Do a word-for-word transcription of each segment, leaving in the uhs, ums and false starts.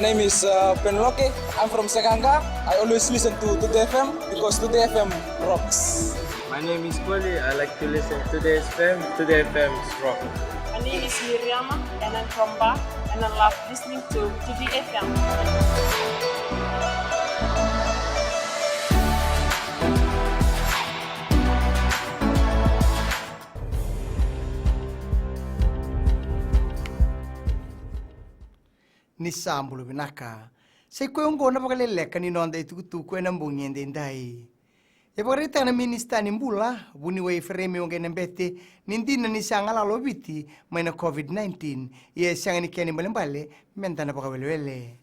Name is uh, Penloke. I'm from Sekanga. I always listen to Today F M because Today F M rocks. My name is Koli. I like to listen to Today F M. Today F M is rock. My name is Miriama and I'm from Ba and I love listening to Today F M. Ni sa bula vinaka. Sa i koya oqo na vakaleleka ni noda itukutuku ena bogi edaidai. E vakaraitaka na minisita ni bula, vuniwai Ifereimi Waqainabete, ni dina ni sa galala o Viti mai na COVID nineteen, ia e sega ni kena ibalebale meda na vakawelewele.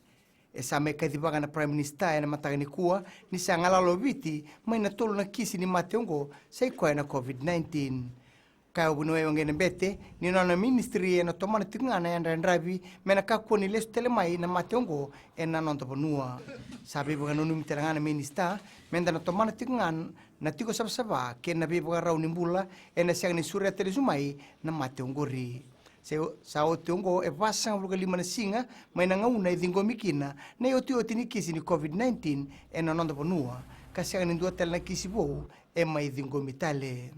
E sa mai kacivaka na Prime Minister ena mataka nikua ni sa galala o Viti mai na tolu na kisi ni mate oqo sa i koya na COVID nineteen. Kaya o vuniwai Waqainabete ni nona ministry ena tomana tiko ga na yadrayadravi me na kakua ni lesu tale mai na mate oqo ena noda vanua. Sa veivakananumi tale ga na minisita meda na tomana tiko ga na tiko savasava kei na veivakarau ni bula ena sega ni sureta lesu mai na mate oqori. Sa, sa oti oqo e vasagavulu ka lima na siga mai na gauna e ciqomi kina na iotioti ni kisi ni COVID nineteen ena noda vanua, ka sega ni dua tale na kisi vou e mai ciqomi tale.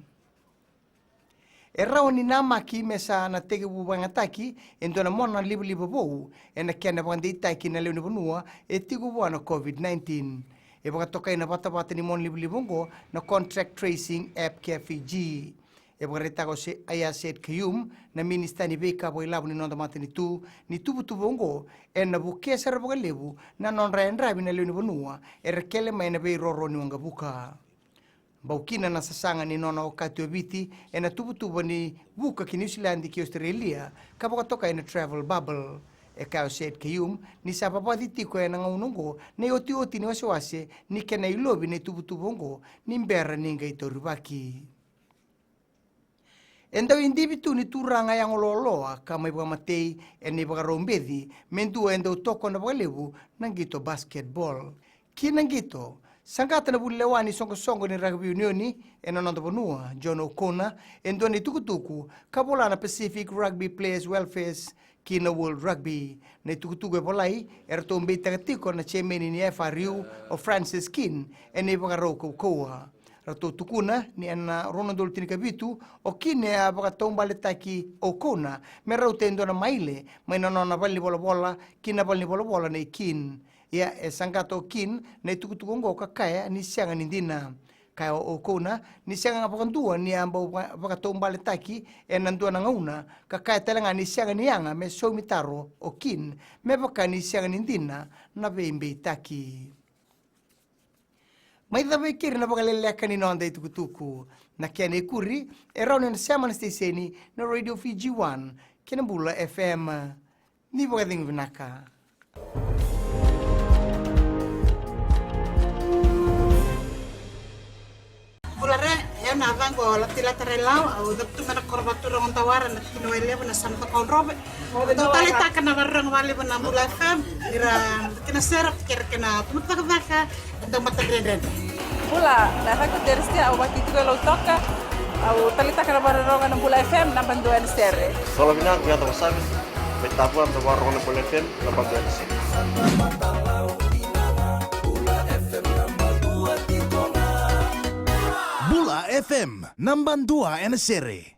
E rawa ni namaki me sa na tekivu vakayagataki e dua na mona livaliva vou ena kena vakadeitaki na lewe ni vanua e tiko vua na COVID nineteen. E vakatokai na vatavata ni mona livaliva oqo na Contact Tracing App kea Fiji. E vakaraitaka o Ayaz Sayed-Khaiyum, na minisita ni veika vakailavo ni noda matanitu, ni tuvatuva oqo ena vukea sara vakalevu na nodra yadravi na lewe ni vanua era kele mai na veiroro ni waqavuka. Bau kina na sasaga ni nona okati o Viti ena tuvatuva ni vuka ki Niusiladi kei Ositerelia ka vakatokai na travel bubble. E kaya o Sayed-Khaiyum ni sa vavaci tiko ena gauna oqo na iotioti ni wasewase ni kena ilovi na ituvatuva oqo ni bera ni qai taurivaki. E dau idivi tu ni turaga yago loaloa ka mai vakamatei ena ivakarau beci me dua e dau tokona vakalevu na qito basketball. Ki na qito, saqata na vuli lewa ni soqosoqo ni rakavi unioni ena noda vanua, John O'Connor, e dua na itukutuku ka vola na Pacific Rugby Players Welfare ki na World Rugby. Na itukutuku e volai e ratou beitaka tiko na chairman ni F R U o Francis Keane ena ivakarau kaukauwa. Ratou tukuna ni ena rua na udolu tinikavitu o Keane e a vakataubaletaki O'Connor me rauta e dua na maile mai na nona valenivolavola ki na valenivolavola nei Keane. Ia e saqata o Keane na itukutuku oqo ka kaya ni sega ni dina. Kaya o O'Connor ni sega ga vakadua ni a bau vakataubaletaki ena dua na gauna, ka kaya tale ga ni sega ni yaga me saumi taro o Keane me vaka ni sega ni dina na veibeitaki. Mai cava e keri na vakaleleka ni noda itukutuku. Na kena ikuri e rawa ni na sema na siteseni na Radio Fiji One kei na Bula F M. Ni vakacegu vinaka. Bula re, e na vaqo Latilata Railau, au cavutu mai na koro Vaturogo Dawara, na tikina Wailevu, na Samata Kaudrove. Dau taleitaka na vakarorogo vakalevu na Bula F M, ira kina sera, kere kena tumataka caka, dau matadredredre. Bula, na yacaqu o Derisia, au vakitiko e Lautoka, au taleitaka na vakarorogo na Bula F M, naba dua ena sere. Bula vinaka, au Yata Vasavi, mai Tavua, dau vakarorogo na Bula F M, naba dua ena sere. Bula F M, naba dua ena sere.